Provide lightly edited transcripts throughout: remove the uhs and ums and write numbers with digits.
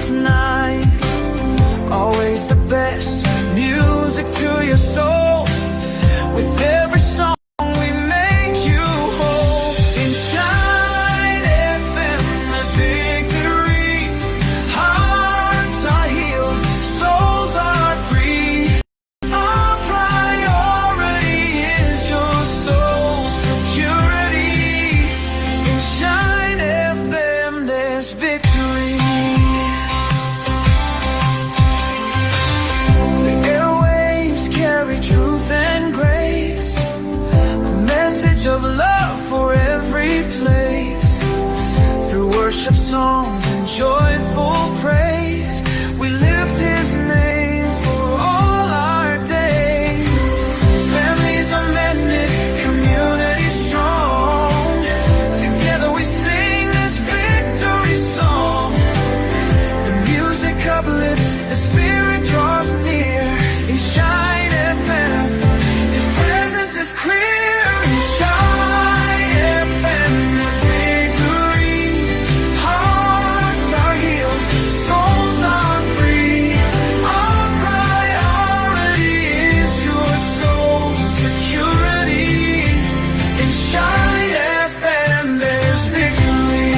9. Always the best music to your soul. With every song we make you whole. In Shine FM there's victory. Hearts are healed, souls are free. Our priority is your soul security. In Shine FM there's victory. The airwaves carry truth and grace, a message of love for every place. Through worship songs and joyful praise, we lift His name for all our days. Families are mended, community strong. Together we sing this victory song. The music uplifts, the spirit draws near. In Shine FM, His presence is clear. In Shine FM, there's victory. Hearts are healed, souls are free. Our priority is your soul security. In Shine FM, there's victory.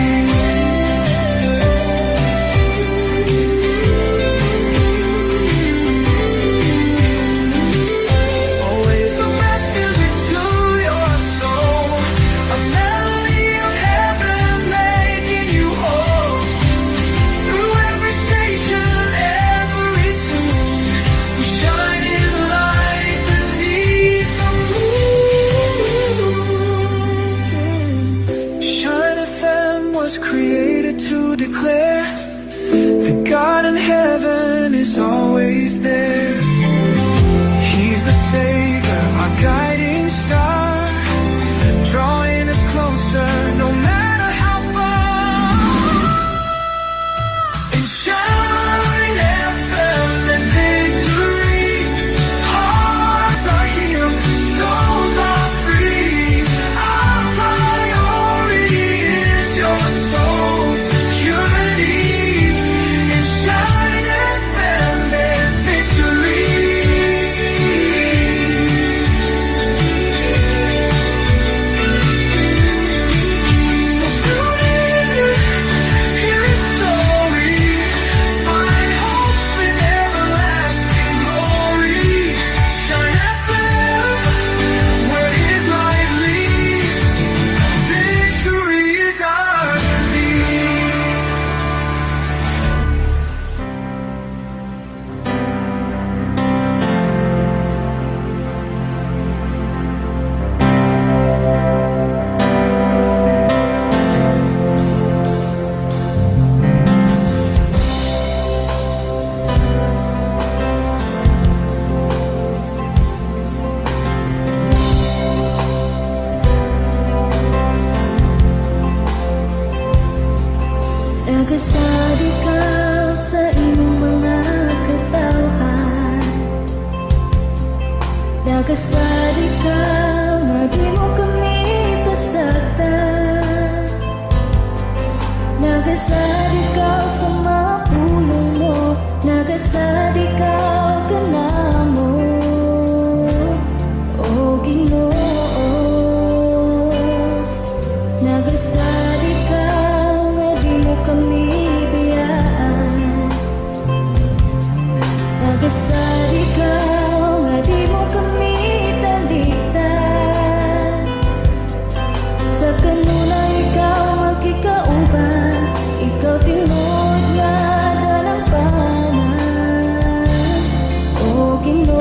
Always the best music to your soul. A melody of heaven making you whole. Through every station, every tune, we shine His light beneath the moon. Shine FM was created to declare that God in heaven is always there. He's the Savior, our guiding star, drawing us closer no matter how far. In Shine FM, there's victory. Hearts are healed, souls are free. Our priority is your soul security. In Shine FM, there's victory. So tune in, hear His story. Find hope in everlasting glory. Shine FM, where His light leads. Victory is ours indeed. Nagasad ikaw sa imong mga katawhan. Nagasad ikaw nga di mo kami pasagdan. Nagasad ikaw sa mga pulong mo. Nagasad ikaw kanamo, O Ginoo. Nagasad ikaw nga di mo kami biyaan. Nagasad ikaw nga di mo kami talitan. Sa kanunay ikaw magkikauban. Ikaw tinuod nga dalangpanan, O Ginoo.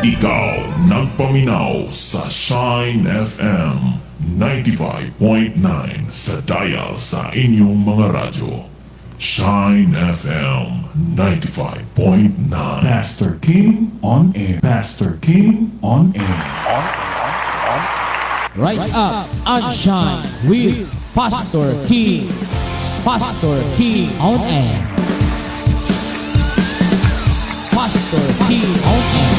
Ikaw nagpaminaw sa Shine FM 95.9 sa dial sa inyong mga radyo. Shine FM 95.9. Pastor Kim on air. Pastor Kim on air. Rise up and shine with Pastor King. Pastor King on air. Pastor King on air. Pastor Kim on air.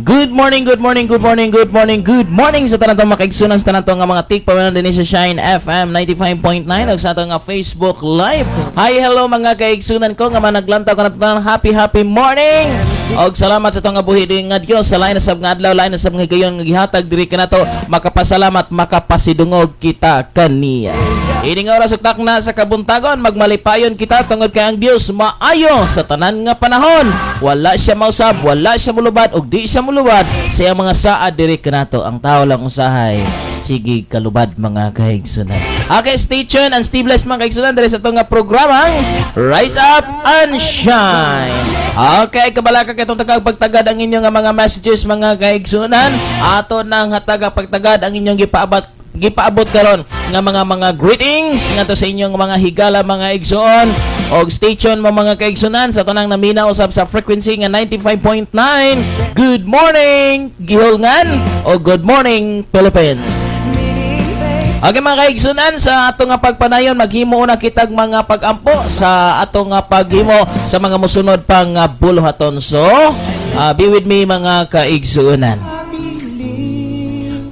Good morning, good morning, good morning, good morning, good morning sa tanan tong makaigsunan, sa tanan tong nga mga tigpaminaw dinhi sa Shine FM 95.9 ug sa atong nga Facebook Live. Hi, hello, mga kaigsunan ko nga mga naglantaw kanatong, happy happy morning. Og salamat sa atong nga buhi din nga Dios sa lain na sab nga adlaw, lain na sab nga higayon nga gihatag diri kanato, makapasalamat, makapasidungog kita kaniya. Ini nga oras ug takna sa kabuntagon, magmalipayon kita tungod kay ang Dios maayo sa tanan nga panahon. Wala siya mausab, wala siya mulubad ug di siya mulubad sa iyang mga saad diri kanato. Ang tao lang usahay sige kalubad, mga kaigsunan. Okay, stay tuned and stay blessed, mga kaigsunan, diri sa atong nga programang Rise Up and Shine. Okay, kabalaka kay itong tagag pagtagad ang inyong nga mga messages, mga kaigsunan. Ato nang hataga pagtagad ang inyong gipaabot karon nga mga greetings ngadto sa inyong mga higala, mga igsoon, og stay tuned mo, mga kaigsunan, sa tanang naminaw usab sa frequency nga 95.9. Good morning, Gihulngan, o good morning, Philippines. Okay, mga kaigsunan, sa ato nga pagpanayon, maghimo na kitag mga pagampo sa ato nga paghimo sa mga musunod pang buluhaton. So, be with me, mga kaigsunan.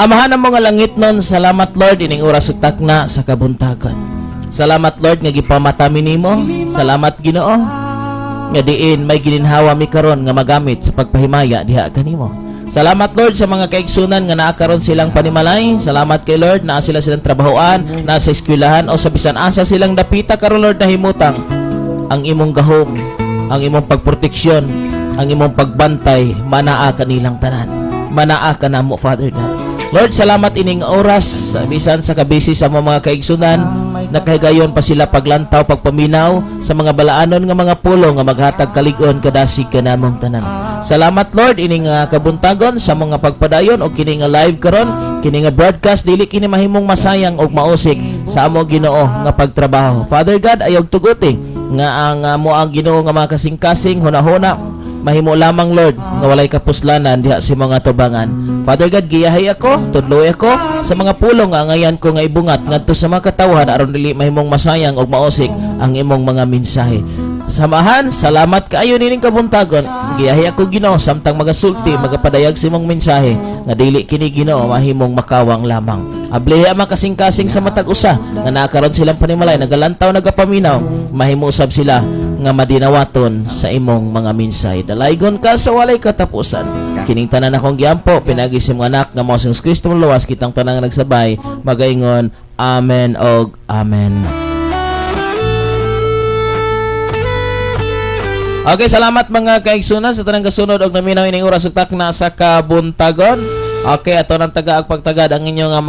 Amahan ng mga langit nun, salamat, Lord, ining oras ug takna sa kabuntagon. Salamat, Lord, nga gipamatami nimo. Salamat, Ginoo, nga diin may gininhawa mi karon nga magamit sa pagpahimaya diha kanimo. Salamat, Lord, sa mga kaigsunan nga naa karon silang panimalay. Salamat kay Lord naa sila silang trabahoan, naa sa eskwelahan o sa bisan asa silang dapita karon, Lord, nahimutang ang imong gahom, ang imong pagproteksyon, ang imong pagbantay manaa kanilang tanan. Manaa ka namo, Father God. Lord, salamat ining oras sa bisan sa kabisi sa mga kaigsunan, nakahigayon pa sila paglantaw, pagpaminaw sa mga balaanon nga mga pulo nga maghatag kalig-on, kadasig kanamong tanan. Salamat, Lord, ining kabuntagon sa mga pagpadayon o kini nga live karon, kini nga broadcast, dili kini mahimong masayang og mausik sa amo, Ginoo, nga pagtrabaho. Father God, ayaw tuguti nga ang mo ang Ginoo nga mga kasing-kasing hunahuna mahimo lamang, Lord, nga walay kapuslanan diha sa mga tubangan. Father God, giyahay ako, tudloy ako sa mga pulong nga angayan ko nga ibungat ngadto sa mga katawhan aron dili mahimong masayang og mausik ang imong mga mensahe. Samahan, salamat kaayo nining kabuntagon. Giyahi ako, Ginoo, samtang magasulti, magapadayag sa imong mensahe nga dili kini, Ginoo, mahimong makawang lamang. Ablihi ang mga kasing-kasing sa matag usa nga nakaron silang panimalay, nagalantaw, nagapaminaw, mahimo usab sila nga madinawaton sa imong mga mensahe. Dalaygon ka sa walay katapusan. Kining tanan akong giampo pinaagi sa imong anak nga mao si Kristo luwas kitang tanang nagsabay magaingon amen og amen. Okay, salamat, mga kaigsunan, sa tanang kasunod og naminaw ining oras ug takna sa kabuntagon. Okay, ato nang taga ang pagtagad ang inyong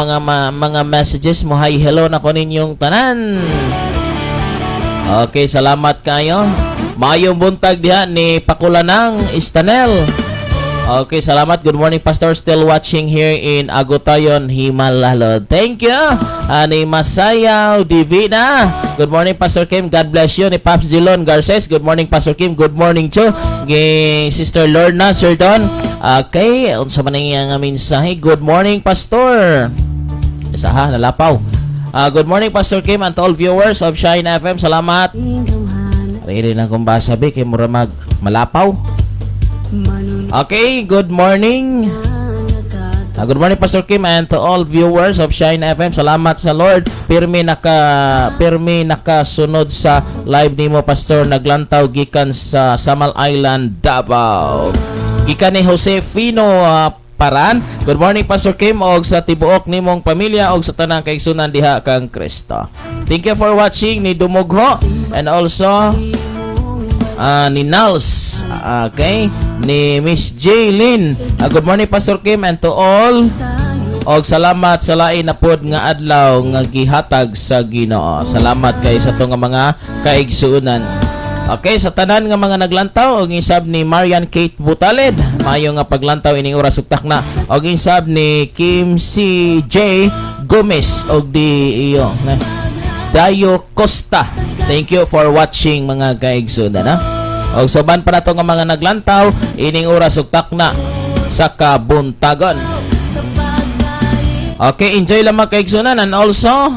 mga messages mo. Hi, hello na ko ninyong tanan. Okay, salamat kayo. Mayong buntag diha ni Pakulanang Istanel. Okay, salamat. Good morning, Pastor. Still watching here in Agotayon, Himalalod. Thank you. Ani Masayaw Divina. Good morning, Pastor Kim. God bless you. Ni Pops Jilon Garces. Good morning, Pastor Kim. Good morning, Cho. Gi Sister Lorna, Sir Don. Okay, unsa man ang iyang mensahe? Good morning, Pastor. Isa ha, nalapaw. Good morning, Pastor Kim, and to all viewers of Shine FM. Salamat. Rin lang kung basa be, kay mura mag malapaw. Okay, good morning. Good morning, Pastor Kim, and to all viewers of Shine FM. Salamat sa Lord. Pirmi nakasunod sa live nimo, Pastor, naglantaw gikan sa Samal Island, Davao. Gikan ni Jose Fino Paran. Good morning, Pastor Kim, og sa tibuok nimong pamilya og sa tanang kaigsunan diha kang Kristo. Thank you for watching ni Dumugho and also Ni Nals, okay, ni Miss Jaylin. Good morning, Pastor Kim, and to all. Og salamat sa lain na pod nga adlaw nga gihatag sa Ginoo. Salamat kay sa nga mga kaigsuonan. Okay, sa tanan nga mga naglantaw og isab ni Marian Kate Butalid, maayo nga paglantaw ining oras ug takna. Og isab ni Kim C J Gomez og di iyo na Dayo Costa. Thank you for watching, mga kaigsuonan, ha. Og sa uban pa nato nga mga naglantaw ining oras ug takna sa kabuntagon. Okay, enjoy lang, mga kaigsuonan, and also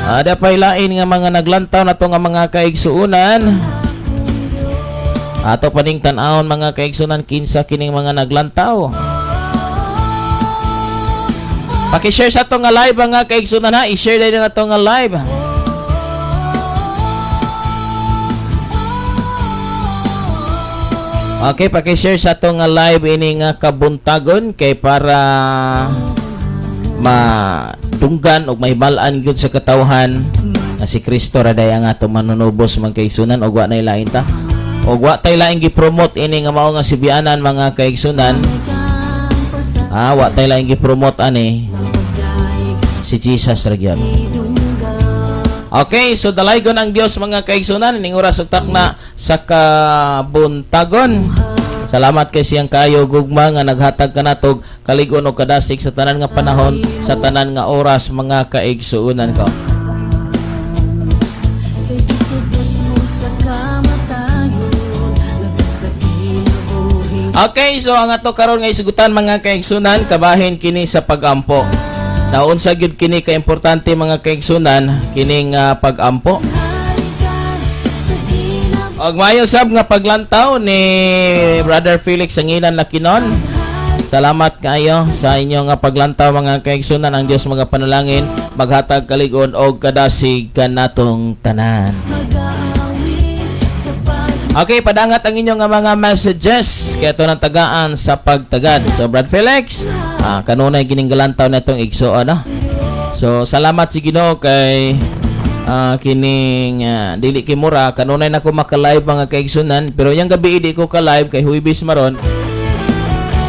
ada pa lain nga mga naglantaw nato nga mga kaigsuonan. Ato paning tan-awon, mga kaigsuonan, kinsa kining mga naglantaw. Paki-share sa ato nga live, mga kaigsuonan, ha. I-share din ang ato nga live. Okay, paki-share sa ato nga live ini nga kabuntagon kay para madunggan og mahibal-an gyud sa katawhan nga si Kristo ra day ang atong manunubos, mga kaigsunan, og wa nay lain ta. Og wa tay laing gi-promote ini nga mao nga sibianan, mga kaigsunan. Ah, wa tay laing gi-promote ani, si Jesus ra gyud. Okay, so dalaygon ang Dios, mga kaigsunan, ining oras ug takna sa kabuntagon. Salamat kay siyang kayo gugma nga naghatag kanatog kalig-on og kadasig sa tanan nga panahon, sa tanan nga oras, mga kaigsuonan ko. Kay gitubos mo sa kamatayon Lagot sa kinabuhi. Okay, so ang ato karon nga isugutan, mga kaigsunan, kabahin kini sa pagampo. Naunsa gyud kini ka importante, mga kaigsunan, kining pagampo. Halikan sa kinabuhi. Og maayo sab nga paglantaw ni Brother Felix Sangilan Lakinon. Salamat kaayo sa inyo nga paglantaw, mga kaigsunan. Ang Dios mga panalangin maghatag kalig-on og kadasig kanatong tanan. Mag-aawit sa pag Okay, padangat ang inyong nga mga messages kaya ito ng tagaan sa pagtagad. So, Brad Felix, kanunay gining galantaw na itong igsoon, no? So, salamat si Ginoo kay kining dili kimura kanunay na ko maka-live, mga kaigsunan, pero yang gabi di ko ka-live kay Huwebes maron,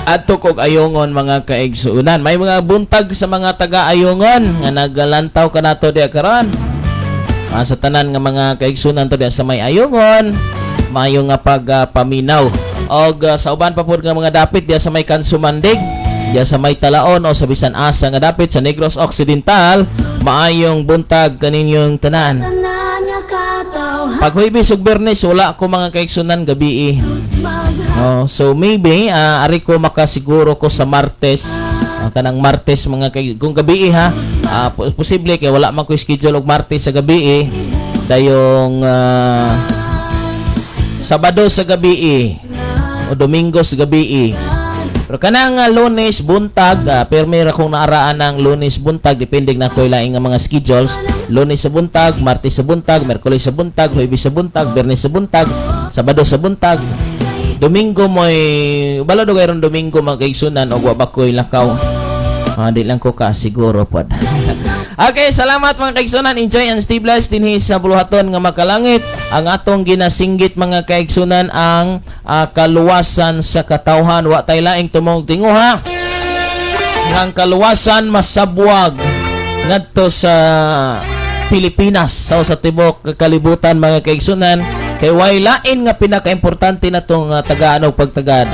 adto kog Ayungon, mga kaigsunan. May mga buntag sa mga taga Ayungon nga nagalantaw kanato diya karon. Sa tanan nga mga kaigsunan to diya sa may Ayungon, maayo nga pagpaminaw. Og sa uban pa pod nga mga dapit diya sa may Kansumandig, diya sa may Talaon o sa bisan asa nga dapit sa Negros Occidental, maayong buntag kaninyong tanan. Tanan nga katawhan. Pag Huwebes ug Biyernes wala ko, mga kaigsunan, gabi. Oh, so maybe ari ko makasiguro ko sa Martes, kanang Martes, mga kay kung gabi ha, posible kay wala man ko schedule og Martes sa gabi, dayong Sabado sa gabi o Domingo sa gabi. Pero kanang Lunes buntag, permi ra kong naaraan ng Lunes buntag, depende na ko laing nga mga schedules. Lunes sa buntag, Martes sa buntag, Miyerkules sa buntag, Huwebes sa buntag, Biyernes sa buntag, Sabado sa buntag. Domingo mo'y balo do ron Domingo, mga kaigsunan, og wa ba ko'y lakaw. Di lang ko ka siguro pod. Okay, salamat, mga kaigsunan. Enjoy and stay blessed dinhi sa buluhaton nga makalangit. Ang atong ginasinggit, mga kaigsunan, ang kaluwasan sa katawhan. Wa tay laing tumong tinguha nga ang kaluwasan masabwag ngadto sa Pilipinas sa tibok kalibutan, mga kaigsunan, kay way lain nga pinakaimportante na tong tagaan og pagtagad,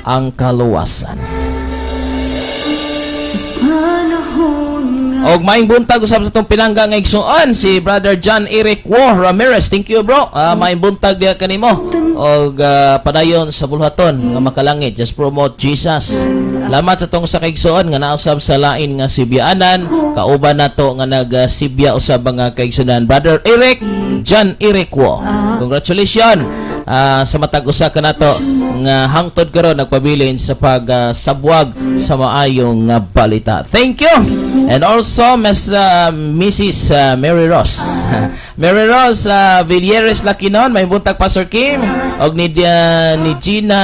ang kaluwasan. Sa panahon nga Og maayong buntag usab sa atong pinangga nga igsuon, si Brother John Eric Wo Ramirez. Thank you, bro. Maayong buntag diha kanimo. Og padayon sa bulhaton nga makalangit. Just promote Jesus. Salamat sa atong sa kaigsuon nga nausab sa lain nga sibyaanan, kauban nato nga nagsibya usab nga kaigsuonan, Brother Eric John Eric Wo. Congratulations sa matag usa kanato nga hangtod karon nagpabilin sa pagsabwag sa maayong nga balita. Thank you. And also Miss Mrs. Mary Rose. Mary Rose Villeres Lakinon, may buntag, Pastor Kim. Og ni Gina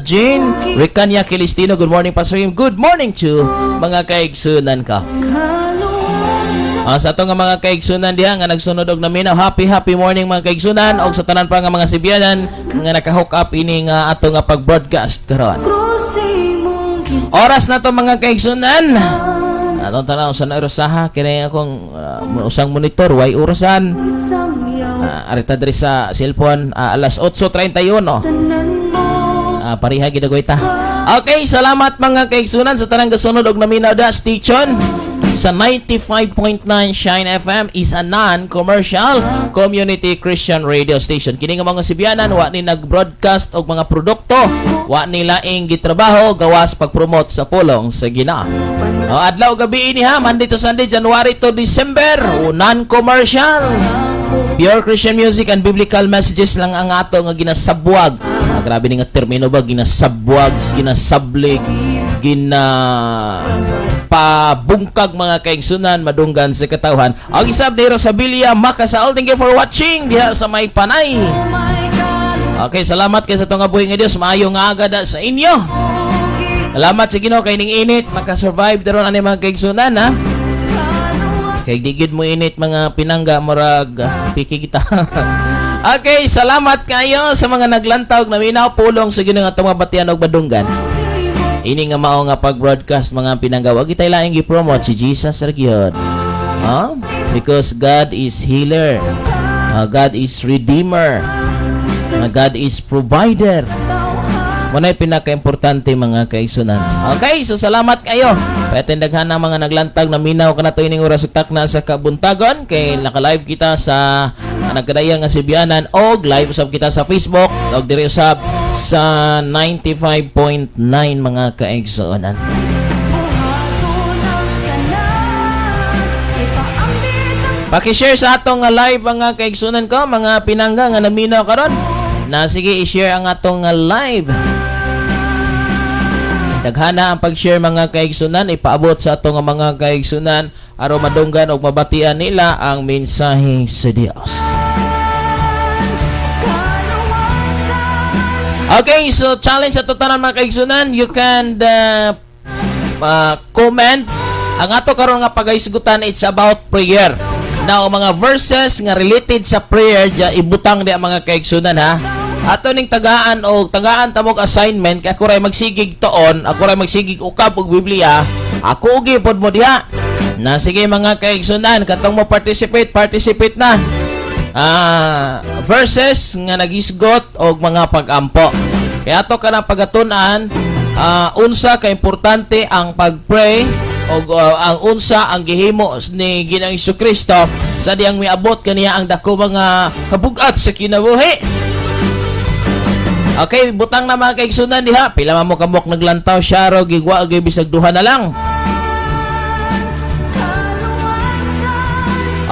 Jane Ricania Kilistino, good morning, Pastor Kim. Good morning to mga kaigsunan ka. Sa ato nga mga kaigsunan diha nga nagsunod og naminaw, happy happy morning, mga kaigsunan, og sa tanan pa nga mga Sibianan nga naka-hook up ini nga ato nga pag-broadcast karon. Oras na to, mga kaigsunan. Atong tanaw sa naurasaha kini akong usang monitor way orasan. Arita diri sa cellphone, alas 8:31. Pareha gid ta. Okay, salamat, mga kaigsunan, sa tanang gasunod og naminaw da. Station sa 95.9 Shine FM is a non-commercial community Christian radio station. Kini nga mga Sibianan wa ni nag-broadcast og mga produkto, wa ni laing gitrabaho gawas pag-promote sa pulong sa Ginoo. O, adlaw gabi ini ha, Monday to Sunday, January to December, o non-commercial. Pure Christian music and biblical messages lang ang ato nga ginasabwag. Grabe ni nga termino ba, ginasabwag, ginasablig, gina pabungkag, mga kaigsunan, madunggan sa katawhan. Ang isab ni Rosabilia Makasaol, thank you for watching diha sa may Panay. Okay, salamat kay sa itong buhi nga Dios. Maayo nga aga da sa inyo. Salamat sa Ginoo kay ning init makasurvive daron ani, mga kaigsunan, ha. Kay di gid mo init, mga pinangga, murag piki kita. Okay, salamat kayo sa mga naglantaw na minaw pulong sa Ginoo nga atong mabatian og badunggan. Ini nga mao nga pag-broadcast, mga pinangga, wa gitay laing gi-promote si Jesus ra gyud. Huh? Because God is healer. God is redeemer. God is provider. Muna'y pinaka-importante, mga kaigsunan. Okay, so salamat kayo. Pwede daghan ng mga naglantag na minaw kanato ining oras ug takna sa kabuntagon kay naka-live kita sa nagkadaya nga Sibianan og live usab kita sa Facebook og diri usab sa 95.9, mga kaigsunan. Buhaton ang tanan, ipaambit ang Paki-share sa atong nga live, mga kaigsunan ko, mga pinangga nga naminaw karon. Na sige, i-share ang atong nga live. Daghana ang pag-share, mga kaigsunan, ipaabot sa atong nga mga kaigsunan aron madunggan og mabatian nila ang mensahe sa Dios. Kaluwasan. Okay, so challenge sa tanan, mga kaigsunan, you can comment. Ang ato karon nga pagahisgutan, it's about prayer. Now, mga verses nga related sa prayer dya ibutang di mga kaigsunan, ha. Ato ning tagaan og tagaan tamog assignment kay ako ray magsigig tuon, ako ray magsigig ukab og Biblia, ako pod mo diha. Na sige, mga kaigsunan, katong mo participate, participate na. Verses nga nagisgot og mga pag-ampo. Kaya ato kanang pagatun-an, unsa ka importante ang pag-pray og ang unsa ang gihimo ni Ginoong Kristo sa diyang miabot kaniya ang dako mga kabugat sa kinabuhi. Okay, butang na, mga kaigsunan, diha. Pila man mo kamok naglantaw, syaro gigwa gyud bisag duha na lang. Kaluwasan.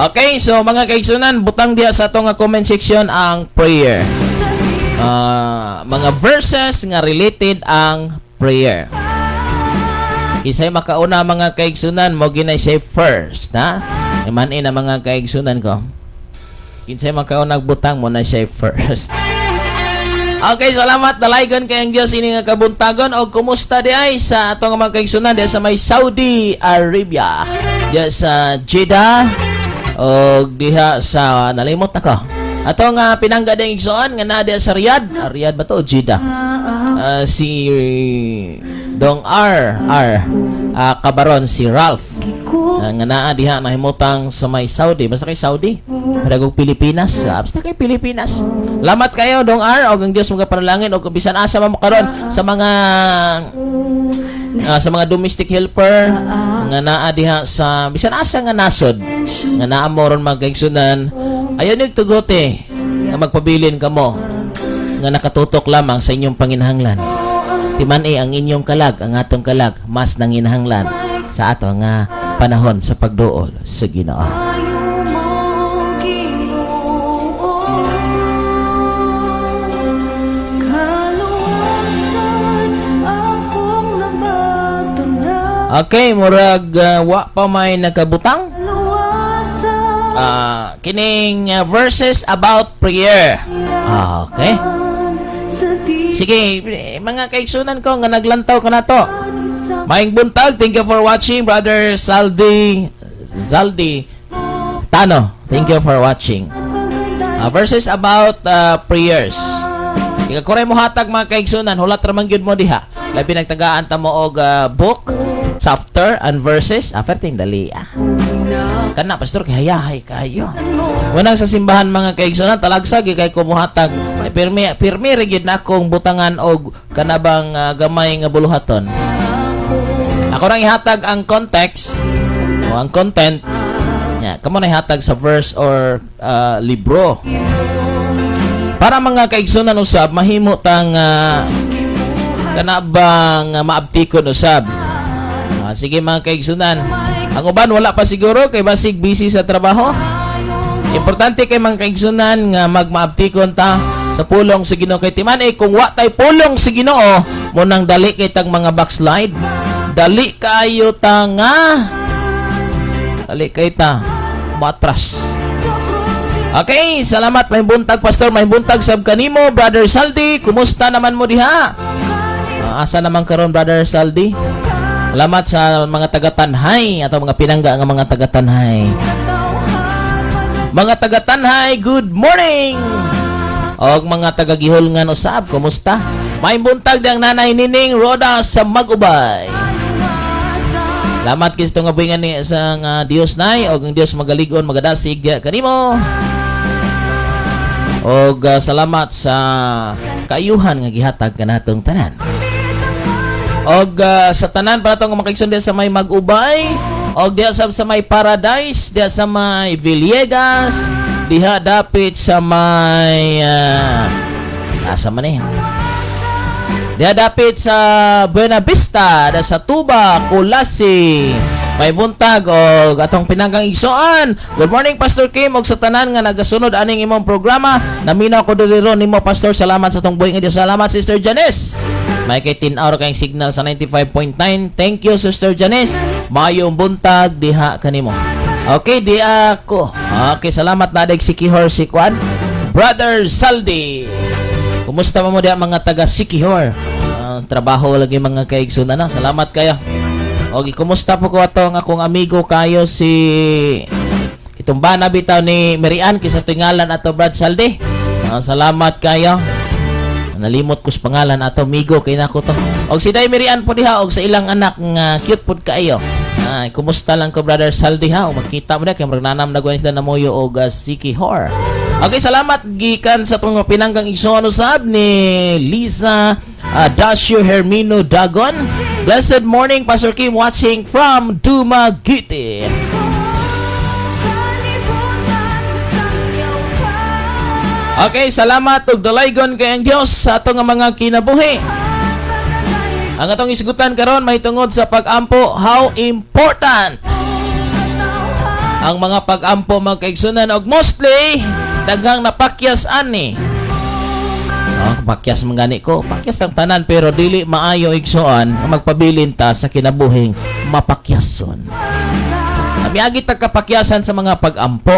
Okay, so mga kaigsunan, butang diha sa atong nga comment section ang prayer. Sa di Mga verses nga related ang prayer. Kisay makauna, mga kaigsunan, mo ginay siya first, ha? Iman na mga kaigsunan ko. Kinsay makauna butang mo na siya first. Okay, salamat, dalaygon kay ang Dios ini nga kabuntagon og kumusta di ay sa atong mga kaigsunan di sa may Saudi Arabia. Diya sa Jeddah og diha sa nalimot nako. Ato nga pinangga ding igsoon nga naa diha sa Riyadh. Riyadh ba to o Jeddah? Si Dong R R Kabaron, si Ralph nga naa diha nahimutang sa may Saudi, basta kay Saudi padagog Pilipinas. Basta kay Pilipinas. Salamat kayo, Dong R, og ang Dios magapanalangin og bisan asa man mo karon sa mga domestic helper nga naa diha sa bisan asa nga nasod nga naa mo ron, mga kaigsunan, ayaw nig tugote nga magpabilin kamo nga nakatutok lamang sa inyong panginahanglan. Timan-i ang inyong kalag, ang atong kalag, mas nanginahanglan sa ato nga panahon sa pagduol sa Ginoo. Ayo mo Ginoo. Kaluwasan akong nabatunan. Okay, murag wa pa may nakabutang. Kaluwasan. Kining verses about prayer. Okay. Sa di Sige, eh, mga kaigsunan ko nga naglantaw ka na to. Isang Maayong buntag, thank you for watching, Brother Saldi Zaldi. Tano, thank you for watching. Verses about prayers. Ika kuray mo hatag, mga kaigsunan, hulat ra man gyud mo diha. Labi nagtagaan ta mo og book, chapter and verses. Ah, perting dali ah. Kana, pastor, kay hayahay kayo. Unang sa simbahan, mga kaigsunan, talagsa gyud kay kumuhatag. Ay, pirmi pirmi ra gyud na akong butangan og kanabang gamay nga buluhaton. Ako rang ihatag ang context o ang content nya, kamo na ihatag sa verse or libro. Para, mga kaigsunan, usab mahimo tang kana bang maabtikon usab. Ah, sige, mga kaigsunan. Ang uban wala pa siguro kay basig busy sa trabaho. Importante kay, mga kaigsunan, nga magmaabtikon ta sa pulong sa Ginoo kay timan eh kung wa tay pulong sa Ginoo mo nang dali kay tag mga backslide. Dali kaayo ta nga dali kay ta matras. Okay, salamat, may buntag, pastor, may buntag sab kanimo, Brother Saldi. Kumusta naman mo diha? Ah, asa naman karon, Brother Saldi? Salamat sa mga taga-Tanhay ato mga pinangga nga mga taga-Tanhay. Mga taga-Tanhay, good morning! Og mga taga-Gihulngan usab, kumusta? May buntag diyang Nanay Nining Roda sa Mag-ubay. Salamat kisto nga buhingan ni sa nga Dios nay og ang Dios magalig-on, magadasig diya kanimo. Og salamat sa kaayuhan nga gihatag kanatong tanan. Og sa tanan para tong makaigsoon diya sa may Mag-ubay, og diya sa may Paradise, diya sa may Villegas, diha dapit sa may asa man eh? Diha dapit sa Buena Vista, da sa Tuba, Kulasi. May buntag og atong pinanggang igsoon. Good morning, Pastor Kim, og sa tanan nga nagasunod aning imong programa. Naminaw ko diri ron nimo, Pastor. Salamat sa atong buhi nga Dios. Salamat, Sister Janice. May kay 10 hour kayong signal sa 95.9. Thank you, Sister Janice. Mayong buntag diha kanimo. Okay, di ako. Okay, salamat na si Kihor si Kwan. Brother Saldi. Kumusta mo diha, mga taga Sikihor? Ah, trabaho lagi, mga kaigsunan na. Salamat kayo. Okay, kumusta po ko ato ang akong amigo kayo si Itumba na bitaw ni Merian kisa tingalan ato, Brad Saldi. Ah, salamat kayo. Nalimot ko sa pangalan ato amigo kay nako to. Og si Day Merian po diha og sa ilang anak nga cute pod kaayo. Ay, kumusta lang ko, Brother Saldi, ha? Og magkita mo na kay murag nanam na sila namoyo og Sikihor. Okay, salamat gikan sa tong pinanggang igsoon usab ni Lisa Dasio Hermino Dagon. Blessed morning, Pastor Kim, watching from Dumaguete. Kalibutan sangyaw ka. Okay, salamat ug dalaygon kay ang Dios sa atong nga mga kinabuhi. Ang atong isgutan karon mahitungod sa pag-ampo, how important ang mga pag-ampo, mga kaigsunan, og mostly daghang napakyas ani. Oh, pakyas man gani ko, pakyas ang tanan, pero dili maayo, igsoon, nga magpabilin ta sa kinabuhing mapakyason. Miagi tag kapakyasan sa mga pag-ampo.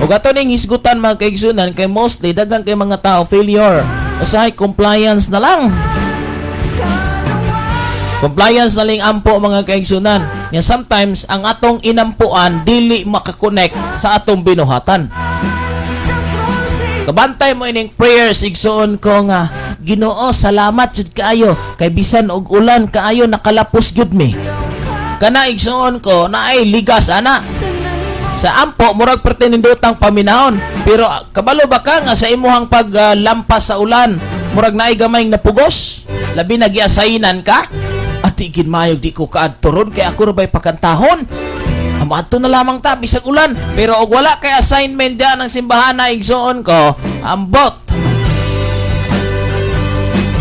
Ug ato ning hisgutan, mga kaigsunan, kay mostly daghang kay mga tao failure. Usahay compliance na lang. Compliance na lang ampo, mga kaigsunan. Nya sometimes ang atong inampuan dili makakonect sa atong binuhatan. Kabantay mo ining prayers, igsoon ko, nga "Ginoo, salamat jud kaayo kay bisan og ulan kaayo nakalapos gyud mi." Kana, igsoon ko, naay ligas ana. Sa ampo murag pertinindutang paminahon, pero kabalo ba ka nga sa imuhang paglampas sa ulan murag naay gamay napugos, labi na giasainan ka at di mayog di ko kaadto ron kay ako ra bay pakantahon. Amato na lamang ta bisag ulan, pero og wala kay assignment diyan ng simbahan na, igsoon ko, ambot.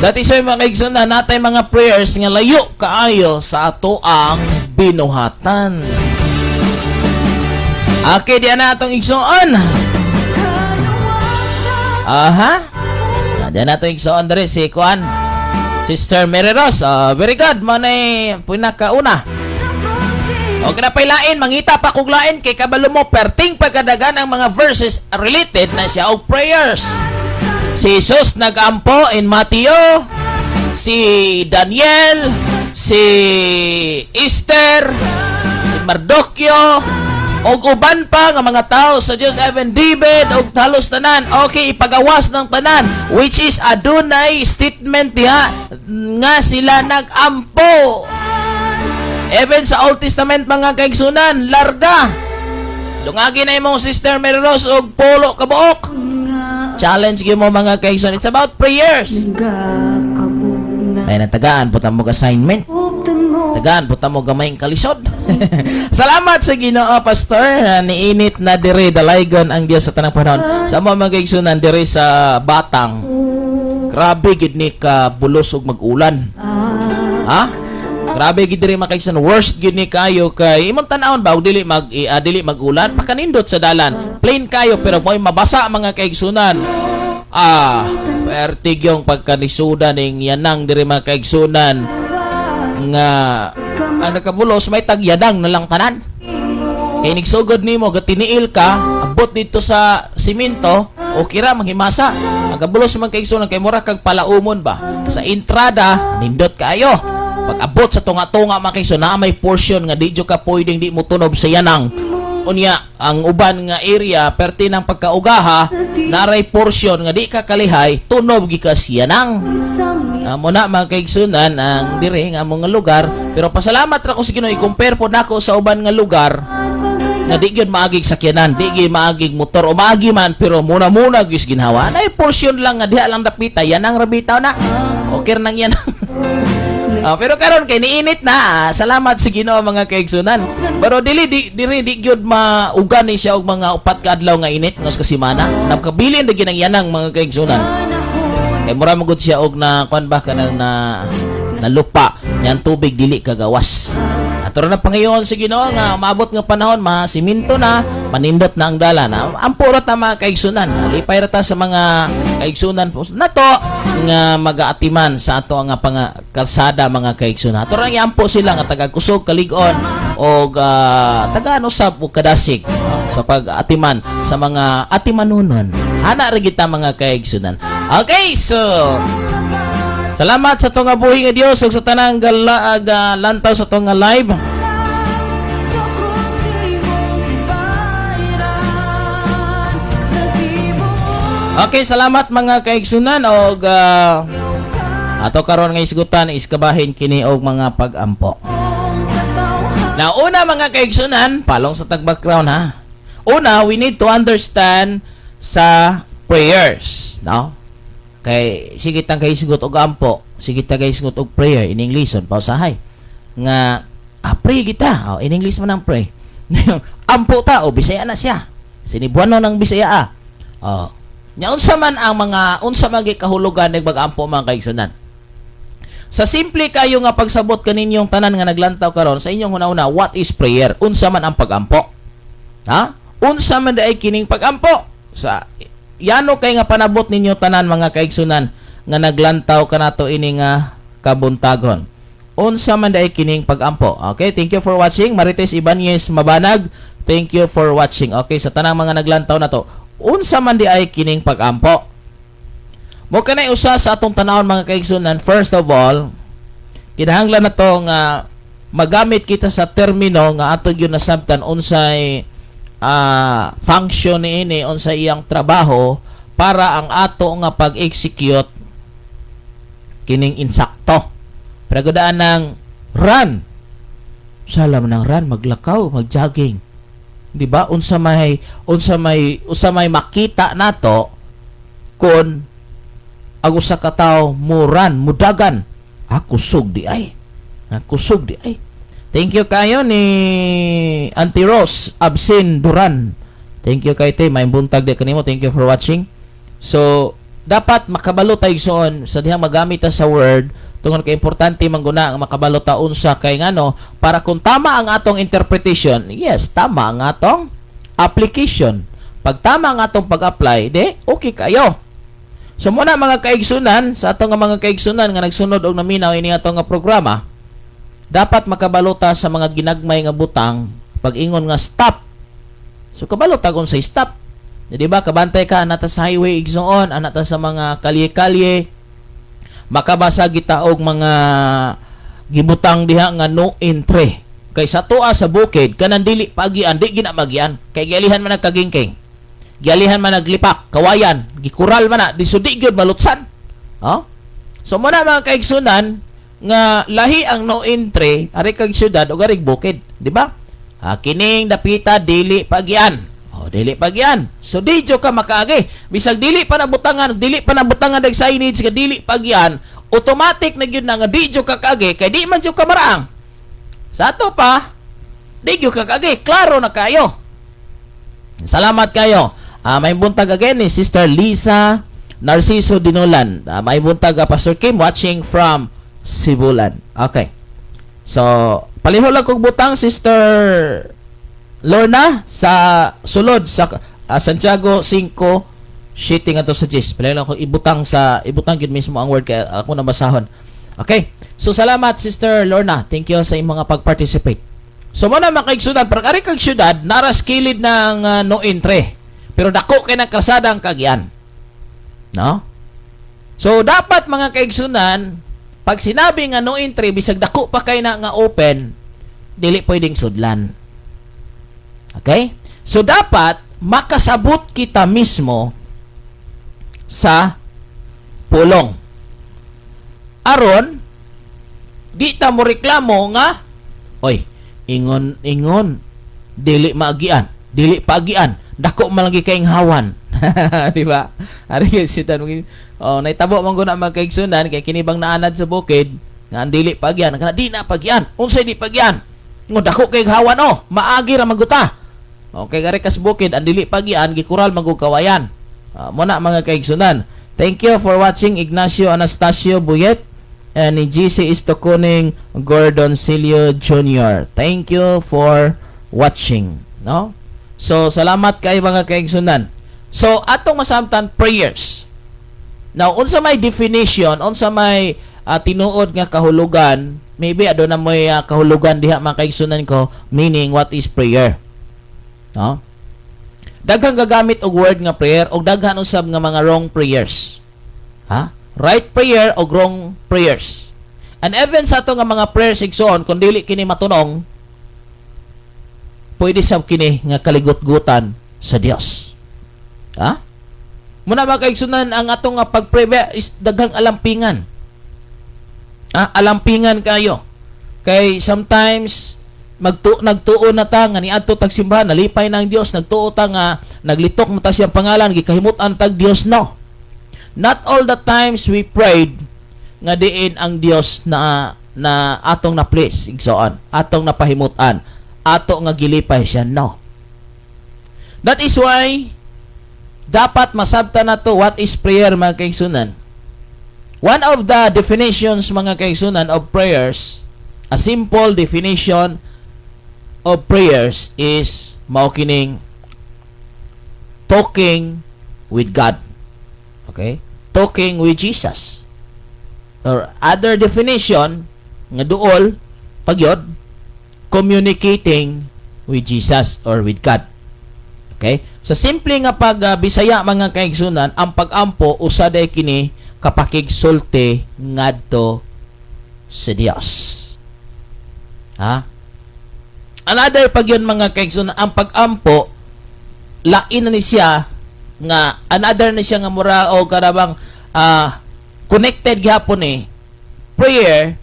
Dati sa mga kaigsoon na natay mga prayers nga layo kaayo sa ato ang binuhatan. Okay, diyan na atong igsoon. Aha. Ah, diyan na atong igsoon diri si Kuan. Sister Mary Rose. Ah, very good. Manay pinakauna. Okay na pailain, mangita pa kog lain kay kabalo mo perting pagkadagan ang mga verses related na siya og prayers. Si Jesus nagampo in Matthew, si Daniel, si Esther, si Mardoquio, Og uban pa nga mga tao sa Dios, even David og halos tanan. Okay, ipagawas ng tanan, which is adunay statement diha nga sila nagampo. Even sa Old Testament, mga kaigsunan, larga. Dungagi na imong sister Mary Rose og polo ka buok. Challenge gyud mo, mga kaigsunan. It's about prayers. Nagakabog na May natagaan po mo assignment. Uptan mo. Tagaan po mo gamayng kalisod. Salamat sa Ginoo, Pastor. Niinit na dire, dalaygon ang Dios sa tanang panahon. Sa mga kaigsunan dire sa Batang. Grabe gid ni ka bulos og mag-ulan. Ha? Grabe gid diri, mga kaigsunan. Worst gid ni kayo kay imong tan-awon ba og dili mag-ulan, pakanindot sa dalan. Plain kayo pero mo'y mabasa, mga kaigsunan. Pertig yung pagkanisuda ning yanang diri, mga kaigsunan, nga ang nakabulos may tagyadang na lang tanan. Kay nigsugod nimo gatiniil ka, abot dito sa simento, okay ra manghimasa. Ang kabulos, man kaigsunan, kay mura kag palaumon ba. Sa entrada nindot kaayo. Pag abot sa tunga-tunga, mga kaigsunan, naa may portion nga di jud ka pwedeng di mo tunob sa yanang. Unya, ang uban nga area, perti ng pagkaugaha, naray portion nga di ka kalihay, tunob gi ka siyanang. Amo na, mga kaigsunan, ang dire nga among nga lugar, pero pasalamat ra ko sa Ginoo. I-compare po nako sa uban nga lugar nga di gyud maagig sakyanan, di gyud maagig motor o maagi man pero muna-muna gyud ginhawa. Nay portion lang nga diha lang dapita, yan ang rabitaw na. Okay ra nang yan. Pero karon kay niinit na, salamat sa Ginoo, mga kaigsunan. Pero dili di diri di gyud maugan ni siya og mga 4 ka adlaw nga init nga sa semana. Nagkabilin ra gyud ang yanang, mga kaigsunan. Kay mura man gud siya og na kuan ba, kanang na na lupa yan, tubig dili kagawas. Ato ra na pangayon sa Ginoo nga maabot nga panahon ma siminto na, manindot na ang dalan. Ampo ra ta, mga kaigsunan. Lipay ra ta sa mga kaigsunan po nato nga magaatiman sa ato nga panga kalsada, mga kaigsunan. Ato ra iampo sila nga taga kusog, kalig-on og taga ano sab og kadasig, no? Sa pag-atiman sa mga atimanunon. Hana ra kita, mga kaigsunan. Okay, so salamat sa atong buhi nga Dios ug sa tanang gala, lantaw sa atong nga live. Sa krus imong gibayran sa tibuok. Okay, salamat, mga kaigsunan, og ato karon nga isgutan is kabahin kini og mga pag-ampo. Katawhan. Now, una, mga kaigsunan, palong sa tag background ha. Una, we need to understand sa prayers, no? Kay sige tang kay isgot og ampo, sige ta kay isgot og prayer in English on pausahay. Nga pray kita. Oh, in English man ang pray. Ampo ta o Bisaya na siya. Sinibuano ng Bisaya ah. Oh. Nya unsa man ang mga unsa man gikahulugan ng pag-ampo, mga kaigsunan? Sa simple kayo nga pagsabot kaninyong tanan nga naglantaw karon sa inyong hunahuna, what is prayer? Unsa man ang pag-ampo? Ha? Unsa man diay kining pag-ampo? Sa yano kay nga panabot ninyo tanan, mga kaigsunan, nga naglantaw kanato ini nga kabuntagon. Unsa man diay kining pag-ampo? Okay, thank you for watching. Marites Ibanez Mabanag, thank you for watching. Okay, sa tanang mga naglantaw na to, unsa man diay kining pag-ampo? Mo kanay usa sa atong tanawon, mga kaigsunan, first of all, kinahanglan na to nga magamit kita sa termino nga ato gyud nasabtan unsay function niini, unsay iyang trabaho para ang ato nga pag-execute kining insakto. Pero gudaan ng run. Salam ng run, maglakaw, mag-jogging. Di ba? Unsa may makita nato kung ang usa ka tawo mo run, mudagan. Ah, kusog di ay. Ah, kusog di ay. Thank you kayo ni Auntie Rose Absin Duran. Thank you kay te, may buntag di kanimo. Thank you for watching. So, dapat makabalo tayo igsoon sa dihang magamit ta sa word tungod kay importante mangguna ang makabalo ta unsa kay ngano para kung tama ang atong interpretation, yes, tama ang atong application. Pag tama ang atong pag-apply, de okay kayo. So muna, mga kaigsunan, sa atong nga mga kaigsunan nga nagsunod og naminaw ini atong nga programa, dapat makabalo ta sa mga ginagmay nga butang pag ingon nga stop. So kabalo ta kung sa stop. Di ba kabantay ka ana ta sa highway, igsoon, ana ta sa mga kalye-kalye, makabasa kita og mga gibutang diha nga no entry. Kay sa atoa sa bukid, kanang dili pagian, di gina magian. Kay gialihan man nagkagingking. Gialihan man naglipak, kawayan, gikural man na, di so di gyud malutsan. Oh? So mo na, mga kaigsunan, nga lahi ang no entry ari kag syudad ug arig bukid, di ba? Ah, kining dapita dili pagian. Oh, dili pagian. So di jud ka makaagi. Bisag dili pa nabutangan dag signage nga dili pagian, automatic na gyud na nga di jud ka kaagi kay di man jud ka maraang. Sa ato pa, di gyud ka kaagi, klaro na kayo. Salamat kayo. Ah, may buntag again ni Sister Lisa Narciso Dinolan. Ah, may buntag, Pastor Kim, watching from Sibulan. Okay. So, palihog lang kog butang, Sister Lorna, sa sulod sa Santiago 5 shitting ato sa gist. Palihog lang kog ibutang sa ibutang gyud mismo ang word kay ako na basahon. Okay. So salamat, Sister Lorna. Thank you sa imong mga pag-participate. So mo na, mga kaigsunan, parang ari kag syudad naras kilid ng no entry. Pero dako kay ng kalsadang kagian. No? So dapat, mga kaigsunan, pag sinabi nga no entry, bisag dako pa kay na nga open, dili pwedeng sudlan. Okay? So dapat makasabot kita mismo sa pulong. Aron di ta mo reklamo nga, "Oy, ingon ingon dili maagian, dili paagian, dako man lagi kayong hawan." Di ba? Ari kay syudad, oh, naitabo man guna, mga kaigsunan, kay kini bang naanad sa bukid nga ang dili paagian kana di na pagian. Unsay di pagian? Ngo dako kay hawan, oh, maagi ra maguta. Okay, gari kas bukid, ang dili pagian gikural magug kawayan. Mo na, mga kaigsunan. Thank you for watching, Ignacio Anastasio Buyet and ni GC Istokuning Gordon Silio Jr. Thank you for watching, no? So salamat kay mga kaigsunan. So atong masamtan, prayers. Now, unsa may definition, unsa may tinuod nga kahulugan, maybe aduna moy kahulugan diha, mga kaigsunan ko, meaning what is prayer? No? Daghang gagamit og word nga prayer og daghan usab nga mga wrong prayers. Ha? Right prayer og wrong prayers. And even sa ato nga mga prayers, igsoon, kung dili kini matunong, pwede sab kini nga kaligot-gutan sa Dios. Ha? Muna, mga kaigsunan, ang atong nga pag-pray is daghang alampingan. Ah, alampingan kayo. Kay sometimes nagtuo na ta nga niadto tag simbahan, nalipay na ang Dios, nagtuo ta nga naglitok mo ta siyang pangalan, gikahimut-an tag Dios. No. Not all the times we prayed nga diin ang Dios na na atong na please, igsoon, atong napahimut-an, ato nga gilipay siya. No. That is why dapat masabtan nato what is prayer, mga kaigsunan. One of the definitions, mga kaigsunan, of prayers, a simple definition of prayers is mao kining talking with God. Okay? Talking with Jesus. Or other definition nga duol pagyod, communicating with Jesus or with God. Okay? Sa simple nga pag Bisaya, mga kaigsunan, ang pag-ampo usa day kini kapakigsulti ngadto sa Dios. Ha? Another pag yun, mga kaigsunan, ang pag-ampo lain na ni siya nga another ni siya nga mura o karabang connected gihapon eh prayer.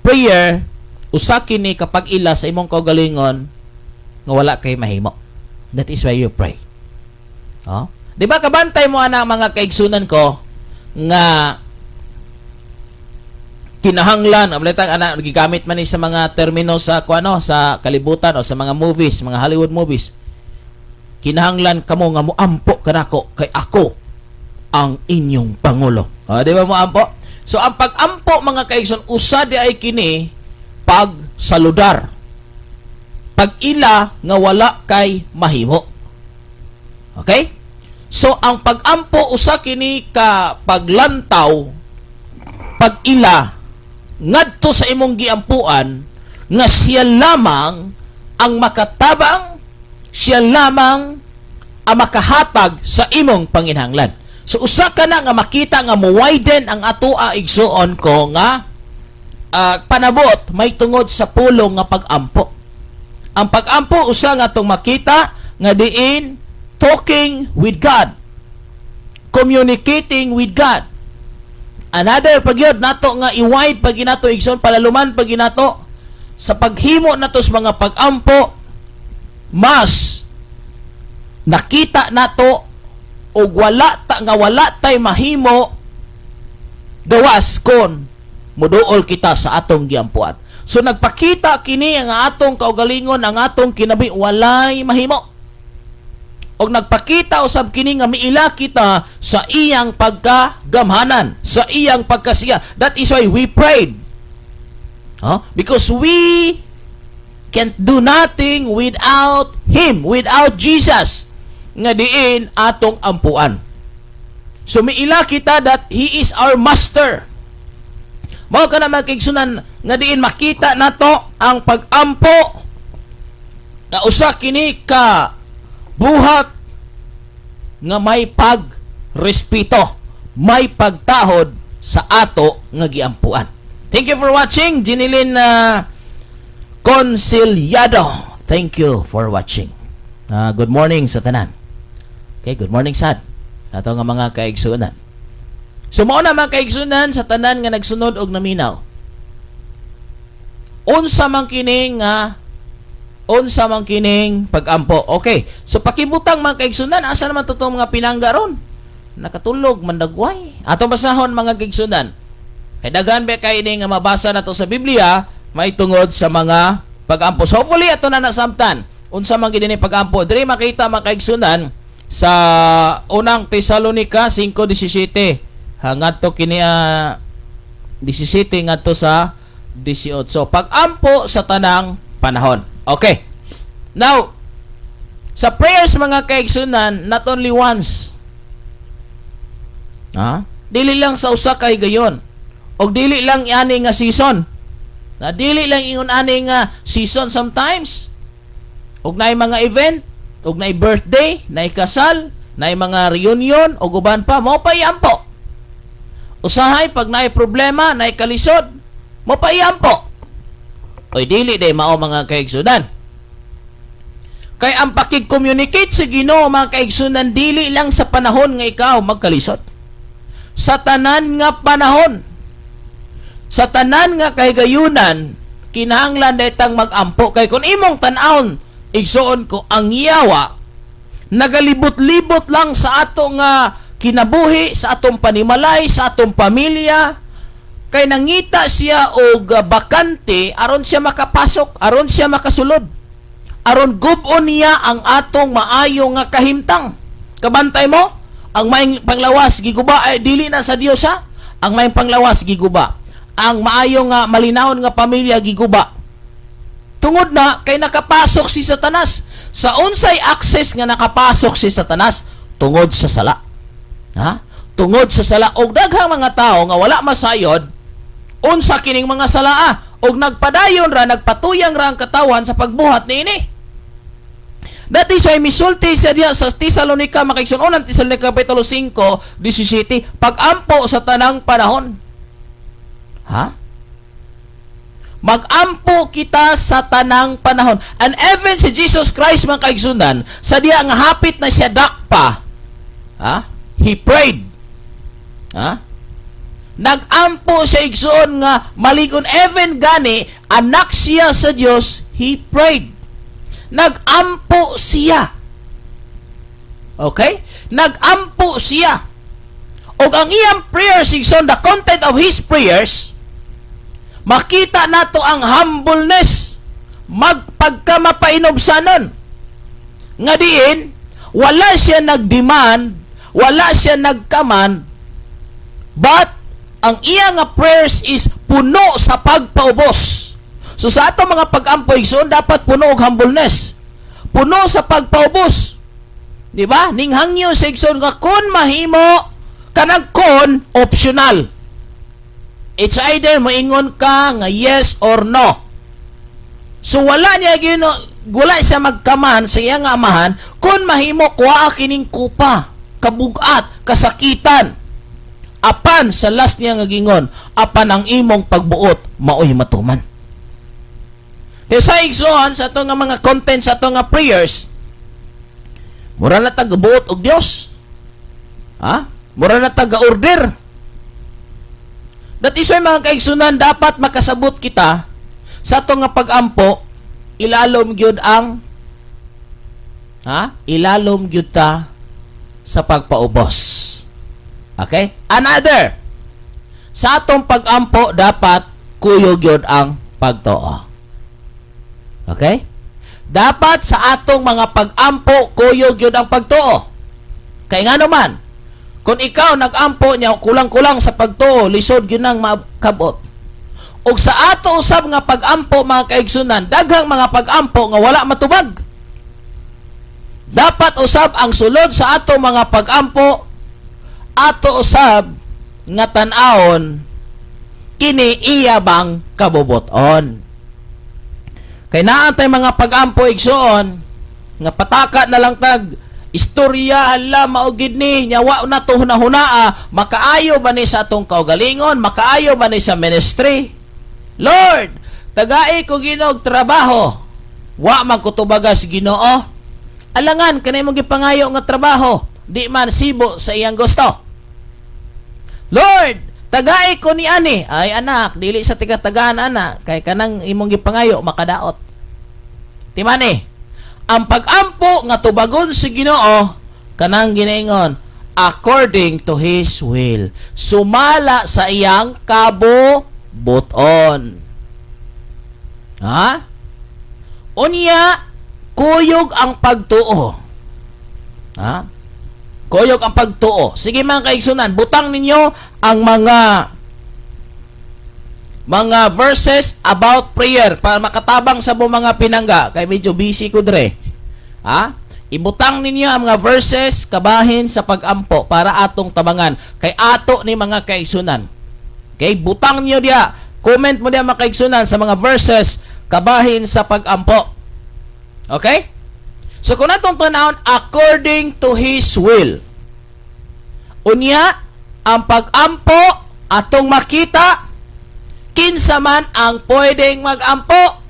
Prayer usa kini kapag ila sa imong kaugalingon nga wala kay mahimo. That is why you pray. Oh, di ba kabantay mo ana, mga kaigsunan ko, nga kinahanglan amletang ana gigamit man ni sa mga termino sa kuano sa kalibutan o sa mga movies, mga Hollywood movies, "Kinahanglan kamo nga moampo kanako kay ako ang inyong pangulo"? O, di ba moampo? So ang pag-ampo, mga kaigsoon, usa di ay kini pagsaludar, pag-ila nga wala kay mahimo. Okay? So ang pag-ampo usa kini ka paglantaw, pag-ila ngadto sa imong giampuan nga siya lamang ang makatabang, siya lamang ang makahatag sa imong panginhanglan. So usa ka na nga makita nga mo-widen ang atoa, igsuon ko, nga Panabot may tungod sa pulong nga pag-ampo. Ang pag-ampo usa nga atong makita nga diin talking with God. Communicating with God. Another pagyud nato nga i-wide pag nato, igsoon, palaluman pag nato sa paghimo nato sa mga pag-ampo, mas nakita nato og wala ta nga wala tay mahimo gawas kon moduol kita sa atong giampuan. So nagpakita kini ang atong kaugalingon, ang atong kinabuhi, walay mahimo. Og nagpakita usab kini nga miila kita sa iyang pagkagamhanan, sa iyang pagkasiya. That is why we prayed. Huh? Because we can't do nothing without Him, without Jesus, nga diin atong ampuan. So miila kita that He is our Master. Mao kana, mga kaigsunan, nga diin makita nato ang pag-ampo na usa kini ka buhat nga may pagrespeto, may pagtahod sa ato nga giampuan. Thank you for watching, Jinilin Conciliado. Thank you for watching. Good morning sa tanan. Okay, good morning sad. Ato nga mga kaigsunan. So mao na, mga kaigsunan, sa tanan nga nagsunod og naminaw. Unsa man kining pag-ampo? Okay. So pakibutang, mga kaigsunan, asa naman totoong mga pinangga ron? Nakatulog mandagway. Atong basahon, mga kaigsunan. Kay daghan ba kay ini nga mabasa nato sa Biblia may tungod sa mga pag-ampo. So hopefully ato na nasamtan unsa man gid ni pag-ampo. Diri makita, mga kaigsunan, sa Unang Tesalonica 5:17 ngadto kini 17 ngadto sa 18. Pag-ampo sa tanang panahon. Okay. Now, sa prayers, mga kaigsunan, not only once. Ha? Dili lang sa usa ka higayon. Og dili lang ani nga season. Na dili lang ingon ani nga season sometimes. Og naay mga event, og naay birthday, naay kasal, naay mga reunion og uban pa, mao pa iampo. Usahay pag naay problema, naay kalisod, mao pa iampo. Oy, dili day mao, mga kaigsunan. Kay ang pakig-communicate sa Ginoo, mga kaigsunan, dili lang sa panahon nga ikaw magkalisod. Sa tanan nga panahon. Sa tanan nga kahigayunan, kinahanglan tang mag-ampo, kay kung imong tan-awon, igsoon ko, ang yawa nagalibot-libot lang sa ato nga kinabuhi, sa atong panimalay, sa atong pamilya, kay nangita siya og bakante aron siya makapasok, aron siya makasulod, aron gub-on niya ang atong maayo nga kahimtang. Kabantay mo, ang maayong panglawas giguba. Ay, dili na sa Dios ha. Ang maayong panglawas giguba. Ang maayo nga malinawon nga pamilya giguba. Tungod na kay nakapasok si Satanas. Sa unsay access nga nakapasok si Satanas? Tungod sa sala. Ha? Tungod sa sala. Og daghang mga tao nga wala masayod unsa kining mga salaa og nagpadayon ra, nagpatuyang ra ang katawan sa pagbuhat niini. That is why misulti siya diya sa Tesalonica, mga kaigsoon, Unang Tesalonica Kapitulo 5:17, pag-ampo sa tanang panahon. Ha? Magampo kita sa tanang panahon. And even si Jesus Christ, mga kaigsunan, sa diya nga hapit na siya dakpa, ha? He prayed. Ha? Nagampo siya, igsoon, nga maligon. Even gani anak siya sa Dios, he prayed. Nagampo siya. Okay? Nagampo siya. Og ang iyang prayers, igsoon, the content of his prayers, makita nato ang humbleness, magpagkamapainubsanon. Nga diin, wala siya nag-demand, wala siya nag-command, but ang iya nga prayers is puno sa pagpaubos. So sa ato mga pag-ampo, igsoon, dapat puno og humbleness. Puno sa pagpaubos. Di ba? Ninghangyo sa igsoon nga kung mahimo, kanang kon optional. It's either moingon ka nga yes or no. So wala niya gino, wala siya mag-command sa iyang amahan, "Kung mahimo, kuha kining kupa, kabugat, kasakitan." Apan sa last niya nga gingon, apan ang imong pagbuot maoy matuman. Kaya sa igsoon, sa ato nga mga content, sa ato nga prayers, mura na tag-buot og Dios. Ha? Mura na tag-order. That is why, mga kaigsunan, dapat makasabot kita sa ato nga pag-ampo, ilalom gyud ang, ha? Ilalom gyud ta sa pagpaubos. Okay? Another. Sa atong pag-ampo dapat kuyog gyud ang pagtuo. Okay? Dapat sa atong mga pag-ampo kuyog gyud ang pagtuo. Kay ngano man, kung ikaw nag-ampo niya kulang-kulang sa pagtuo, lisod gyud nang makabot. Ug sa ato usab nga pag-ampo, mga kaigsunan, daghang mga pag-ampo nga wala matubag. Dapat usab ang sulod sa ato mga pag-ampo, ato usab nga tan-awon kini iya bang kabubuton. Kay naa tay mga pag-ampo, igsuon, nga pataka na lang tag istorya, hala, mao gid ni nya, wa na to hunahunaa makaayo ba ni sa atong kaugalingon, makaayo ba ni sa ministry. Lord, tagai ko Ginoo trabaho. Wa man kutubaga sa Ginoo. Alangan kanay mong gipangayo nga trabaho, di man sibo sa iyang gusto. Lord, tagai ko ni ani. Ay anak, dili sa tigatagaan ana, kay kanang imong gipangayo makadaot. Timani, ang pag-ampo nga tubagon sa Ginoo, kanang ginaingon according to His will. Sumala sa iyang kabubuton. Ha? Unya, kuyog ang pagtuo. Ha? Kuyog ang pagtuo. Sige, mga kaigsunan, butang ninyo ang mga verses about prayer para makatabang sa buong mga pinangga kay medyo busy ko dre. Ha? Ibutang ninyo ang mga verses kabahin sa pag-ampo para atong tabangan kay ato ni mga kaigsunan. Okay, butang niyo diya. Comment mo diya, mga kaigsunan, sa mga verses kabahin sa pag-ampo. Okay? So kung atong panahon, according to His will. Unya, ang pag-ampo atong makita kinsa man ang pwedeng mag-ampo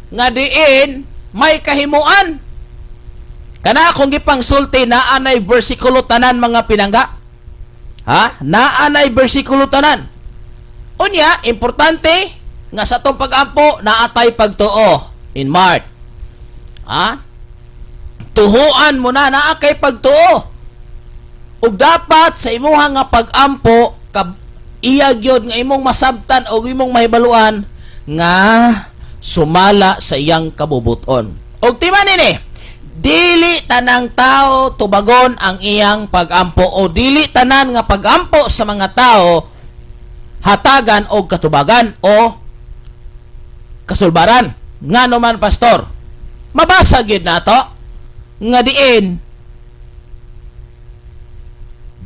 nga diin may kahimuan. Kana akong gipangsulti, naa nay bersikulo tanan, mga pinangga. Ha? Naa nay bersikulo tanan. Unya, importante nga sa atong pag-ampo naatay pagtuo in Mark. Ha? Tuhuan mo na naa kay pagtuo. Ug dapat sa imuha nga pag-ampo iya gyud nga imong masabtan o imong mahibaluan nga sumala sa iyang kabubuton. Og tima nini, dili tanang tao tubagon ang iyang pag-ampo o dili tanan nga pag-ampo sa mga tao hatagan og katubagan o kasulbaran. Ngano man, pastor? Mabasa gyud nato nga diin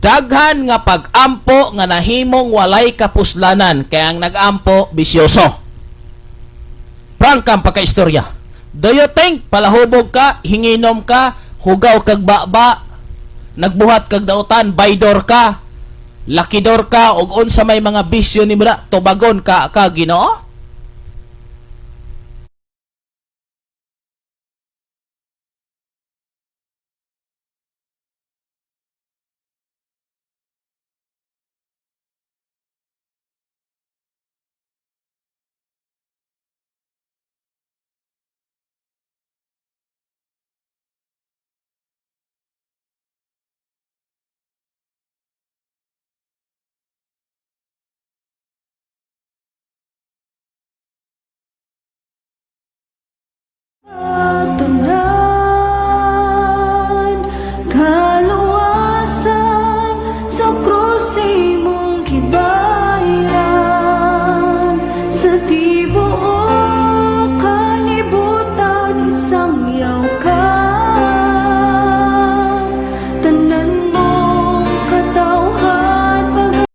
daghan nga pag-ampo nga nahimong walay kapuslanan kay ang nag-ampo bisyoso. Prangkang pagkaistorya. Do you think palahubog ka, hinginom ka, hugaw kag baba, nagbuhat kag dautan, baydor ka, lakidor ka, ug unsa may mga bisyo ni mo, tubagon ka ka Ginoo? Atunan kaluwasan sa krus imong gibayran sa tibuok kalibutan isangyaw ka.